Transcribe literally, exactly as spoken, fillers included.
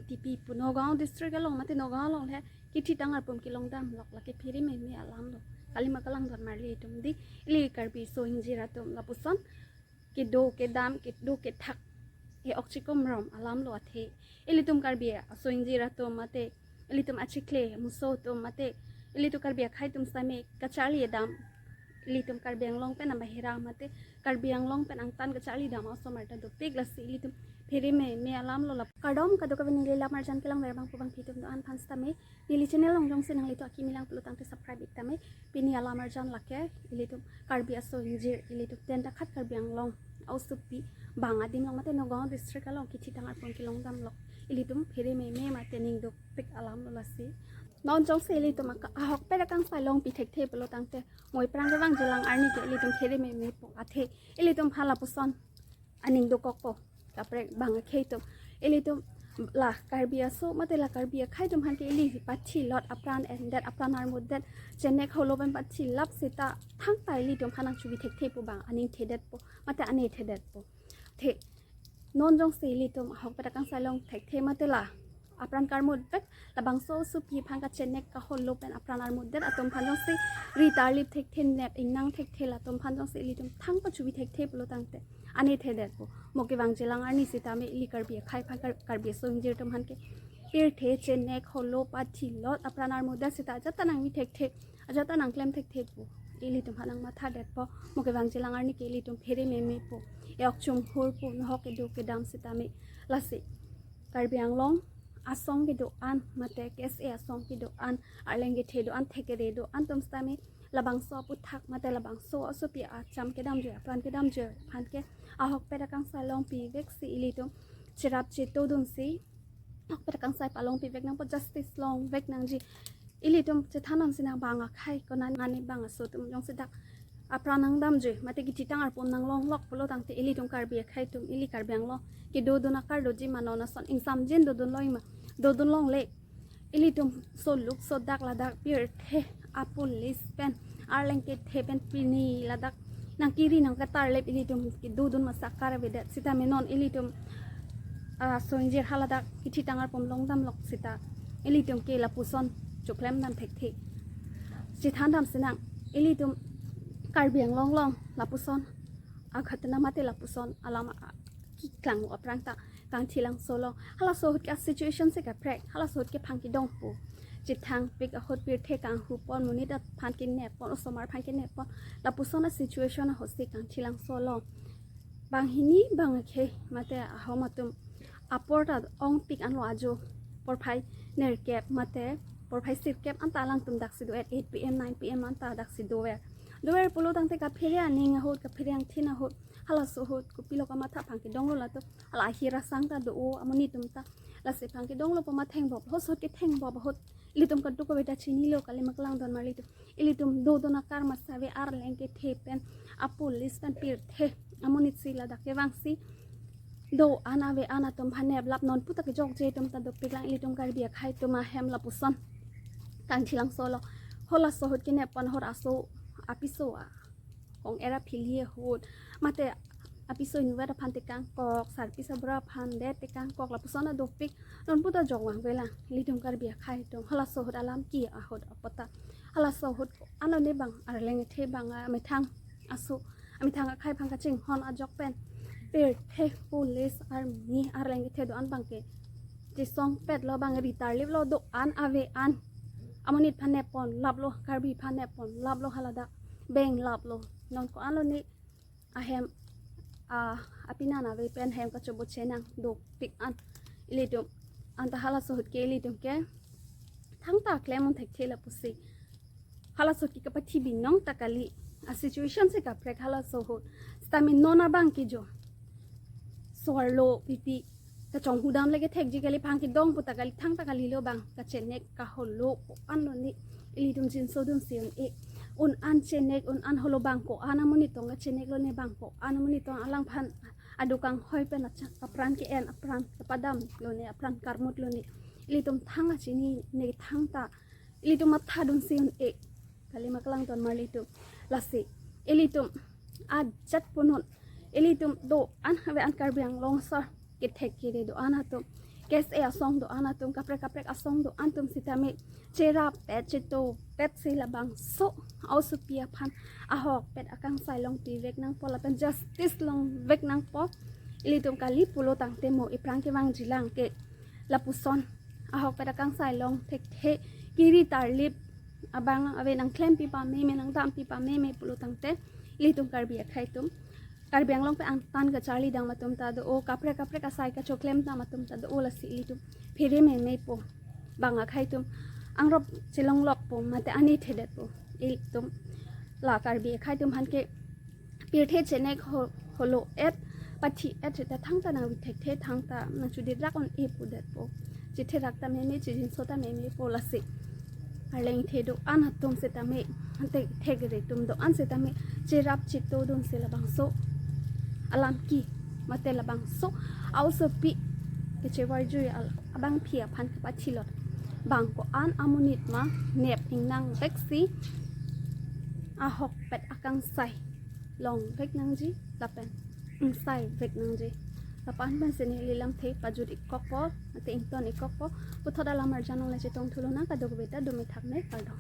Tipi pu Nagaon district along mate Nagaon along le kethitang arpum kelongdam lok, lake phere meme alam lo. Kalima kalang don marli atum di, ili Karbi aso ingjir atum lapuson kedo kedam, kedo kethak, e-ok chikom rom alam lo athe. Ilitum Karbi aso ingjir atum mate ilitum achikle muso atum mate ilitum Karbi akhei atum sitame kacharli dam, ilitum Karbi Anglong pen abahira mate Karbi Anglong pen angtan kacharli dam osomar ta dopik, lasi ilitum phere meme alam lo. Lap kardom kadokave neli lam arjan kelang ver bangpo bangphi atum do-an aphan sitame neli channel along jongsi nanglitum akimi lang pulo tangte subscribe ik tame. Pini alam arjan lake ilitum Karbi aso ingjir, ilitum ten ta khat Karbi Anglong aosopi bang adim along mate Nagaon district along kethitang arpum kelongdam lok, ilitum phere meme mate ning dopik alam lo lasi. Non jongsi ilitum aka-, ahokpet akangsai longpi thekthe pulo tangte, mo aphrang kevangjilang arni ke ilitum phere meme po athe, ilitum halapuson aning dokokpo. Kaprek bang akhei atum, ilitum la Karbi aso mate la Karbi akhei atum aphan ke ili pathilot, apran endet, apran armutdet, chenek holo pen pathilap seta thangta ilitum aphan nangchubi thekthe pu bang aning thedetpo mate ane thedetpo. The, non jongsi ilitum ahokpet akangsai long thekthe mate la apran karmut vek, labangso aosopi aphan kachenek kaholo pen apran armutdet atum aphan jongsi ri tarlip thekthe, nep ingnang thekthe, latum aphan jongsi ilitum thang pachubi thekthe pulo tangte ane thedetpo. Mo kevangjilang arni sitame ili Karbi akhei aphan, Kar-, Karbi aso ingjir atum aphan ke pirthe, chenek holo, pathilot, apran armutdet seta ajat ta nangmi thekthe, ajat ta nangklem thekthe pu ilitum aphan nangmathadetpo. Mo kevangjilang arni ke ilitum phere meme po, e-ok chumhur po, nohok kedo kedam sitame. Lasi Karbi Anglong asong kedo-an mate K S A asong kedo-an, arleng kethe do-an, thekere do-an atum sitame labangso aputhak mate labangso aosopi acham kedamjoi, apran kedamjoi aphan ke ahokpet akangsai longpi veksi ilitum cherap chetodunsi, ahokpet akangsai palongpi vek nangpo, justice long vek nangji. Ilitum chethan damsi nang bang akhei konat mane bang aso atum jongsi dak apran nangdamjoi mate kethitang arpum nanglong lok pulo tangte ilitum Karbi akhei atum, ili Karbi Anglong kedodun akar doji ma, non ason ingsamjin dodun longji ma, dodun longle. Ilitum soluk sodak ladak pirthe, apolice pen, arleng kethe pen pini ladak nangkiri nangkatarlip ilitum kedodun masa akar avedet sitame non ilitum, ah, aso ingjir haladak kethitang arpum longdam lok seta ilitum ke lapuson choklem dam thekthe. Chethan damsi nang, ilitum Karbi Anglong along lapuson aghatna mate lapuson alam a-, keklang aphrang ta Kangthilangso along. Halaso ahut ke situation si kaprek, halaso ahut ke phang kedong po. Chethangpik ahut pirthe kanghupon, monit aphan kenepon, osomar aphan kenepon, lapuson a-situation ahut si Kangthilangso along banghini bang akhei mate ahom atum apor ta ongpik anlo ajo, porphai nerkep mate porphai sirkep anta alangtum daksi do-et, eight P M, nine P M anta daksi dover. Dover pulo tangte kaphere aning ahut, kaphere angthin ahut, halaso ahut kopilo kamatha, phang kedonglo latum. Hala ahir asang ta do-o amonit atum ta. Lasi phang kedonglo pu ma thengbop, halaso ahut ke thengbop ahut ilitum kadokave ta chinilo, kalima kalang don marli atum. Ilitum dodun akar masa ave, arleng kethe pen, apolice pen pirthe, amonit si ladak kevangsi do-an ave-an atum aphan neplap, nonpu ta kejokje atum ta dopik lang, ilitum Karbi akhei atum ahem lapuson Kangthilangso along. Halaso ahut kenepon ahut aso apiso a kong-er aphili ahut mate apiso inutvet aphan tekangkok, sarpi sabura aphan det tekangkok, lapuson ta dopik, nonpu ta jok vangve lang ilitum Karbi akhei atum. Halaso ahut alam ke ahut apot ta, halaso ahut ko-an lone bang, arleng kethe bang, amethang aso, amethang akhei aphan kachinghon ajok pen pirthe, police, army, arleng kethe do-an bang ke chesongpetlo bang, ri tarliplo, do-an ave-an amonit aphan nepon laplo, Karbi aphan nepon laplo, haladak benglaplo. Non ko-an lone ahem, ah, apinan ave pen hem kachobo chenang dopik an ilitum. Anta halaso ahut ke ilitum ke thangta klem un thekthe lapusi. Halaso ahut ke kapathi binong ta kali, a-situation si kaprek halaso ahut. Sitame non abang ke jo so-arlo pipi kachonghu dam le kethekji kali, phang kedong pu ta kali, thangta kalilo bang, kachenek kaholo ko-an lone ilitum chinsodunsi un-e. Un-an chenek, un-an holo bang ko-an amonit tong kachenek lone, bang ko-an amonit tong alangphan aduk kanghoi pen acha-, apran ke-en, apran kepadam lone, apran karmut lone, ilitum thang kachinine thangta ilitum mathadunsi un-e. Kalima kalang don marli atum. Lasi ilitum ajat punun, ilitum do-an ave-an Karbi Anglong asor kethek kere do-an atum, KSA asong do-an atum, kaprek kaprek asong do-an atum sitame cherap pet, cheto pet si labangso a-osopi aphan ahokpet akangsai longpi vek nangpo lapen justice long vek nangpo. Ilitum kali pulo tangte mo, iphrang kevangjilang ke lapuson ahokpet akangsai long thekthe, kiri tarlip abang ave, nangklempi pameme, nangdampi pameme pulo tangte ilitum Karbi akhei atum, Karbi Anglong pen angtan kacharli dam atum ta do-o, kaprek kaprek asai kachoklem dam atum ta do-o, lasi ilitum phere memepo. Bang akhei atum angrop chelonglokpo mate ani thedetpo. Ilitum la Karbi akhei atum aphan ke pirthe chenek ho-, holo et, pathi et seta thangta nangvi thekthe, thangta nangchudit rak un-e pudetpo. Chetherak ta meme, chejinso ta memepo, lasi arleng the do-an atum sitame, ante thekre atum do-an sitame cherap cheto dunsi labangso alam ki mate labangso a-osopi kechevarjui al-, abangpi aphan kepathilot bang ko-an amonit ma, nep ingnang veksi ahokpet akangsai long vek nangji lapen ingsai vek nangji. Lapu-an pensi neli lamthe pajut-ik kokpo, mate ington-ik kokpo. Puthot alam arjan nangle chetong thulonang, kadokave ta dome thakme, kardom.